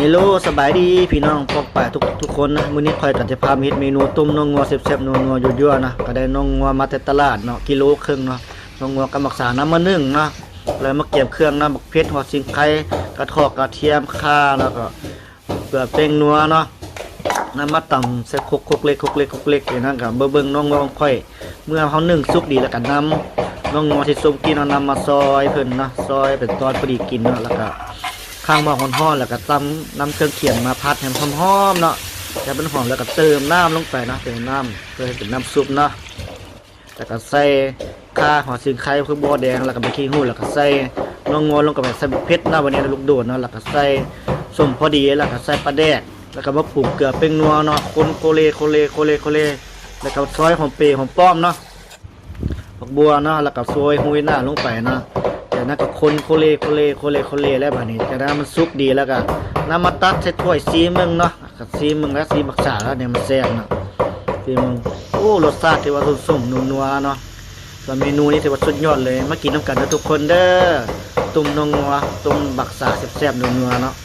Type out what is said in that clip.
ເຮລໂລ ສະບາຍດີພີ່ນ້ອງປ້ອງປາຍທຸກໆຄົນນະ. ມື້ນີ້ຂ້ອຍກໍຈະພາມາເຮັດເມນູຕົ້ມໜໍ່ງົວແຊບໆນົວໆຍົວໆນະ. ກໍໄດ້ໜໍ່ງົວມາແຕ່ຕະຫຼາດເນາະ ກິໂລເຄິ່ງເນາະ, ໜໍ່ງົວກັບໝາກສານຳມາໜຶ້ງເນາະ, ແລ້ວມາກຽມເຄື່ອງນຳ ບັກເຜັດ ຫົວສີໄຄ, ກະຖອກ ກະທຽມ ຂ່າ ແລ້ວກໍເກືອ ແປ້ງນົວເນາະ, ນຳມາຕຳໃສ່ຄົກຄົກເລັກຄົກເລັກຄົກເລັກນີ້ນະ. ກໍມາເບິ່ງໜໍ່ງົວຂອງຂ້ອຍ ເມື່ອເຮົາໜຶ້ງສຸກດີແລ້ວກໍນຳໜໍ່ງົວທີ່ສົ້ມກີ້ເນາະ ນຳມາຊອຍເພິ່ນເນາະ, ຊອຍເປັນຕອນພໍດີກິນເນາະ, ແລ້ວກໍຄ້າງໝໍ້ຮ້ອນໆ ແລ້ວກໍຕຳນຳເຄື່ອງຄຽງມາຜັດໃຫ້ມັນຫອມໆເນາະ. ໃຫ້ມັນຫອມແລ້ວກໍເຕີມນ້ຳລົງໄປເນາະ, ເຕີມນ້ຳເພື່ອໃຫ້ເປັນນ້ຳຊຸບເນາະ, ແລ້ວກໍໃສ່ຂ່າ ຫົວສີໄຄ ຄືບໍ່ແດງ ແລ້ວກໍໃບຂີ້ຫູ ແລ້ວກໍໃສ່ໜໍ່ງົວລົງໄປ, ໃສ່ເຜັດເນາະ ບັດນີ້ລູກໂດດເນາະ, ແລ້ວກໍໃສ່ສົ້ມພໍດີ ແລ້ວກໍໃສ່ປາແດກ ແລ້ວກໍມາປຸງເກືອ ແປ້ງນົວເນາະ, ຄົນໂຄເລໂຄເລໂຄເລໂຄເລ ແລ້ວກໍຊອຍຫອມເປຫອມປ້ອມເນາະ ຜັກບົວເນາະ, ແລ້ວກໍໂລຍໂຮຍໜ້າລົງໄປເນາະ. ຈາກນັ້ນກໍຄົນໂຄເລໂຄເລໂຄເລໂຄເລ ແລ້ວບາດນີ້ຈາກນັ້ນມັນສຸກດີແລ້ວກໍນຳມາຕັກໃສ່ຖ້ວຍຊີມເບິ່ງເນາະ, ກໍຊີມເບິ່ງແລ້ວ ຊີມບັກສາແລ້ວນີ້ມັນແຊບເນາະ, ຊີມເບິ່ງ. ໂອ້ ລົດຊາດຖືວ່າສົ້ມໆນົວໆເນາະ, ແລ້ວເມນູນີ້ຖືວ່າສຸດຍອດເລີຍ. ມາກິນນນຳກັນເດີທຸກຄົນເດີ, ຕົ້ມໜໍ່ງົວ ຕົ້ມບັກສາແຊບໆນົວໆເນາະ.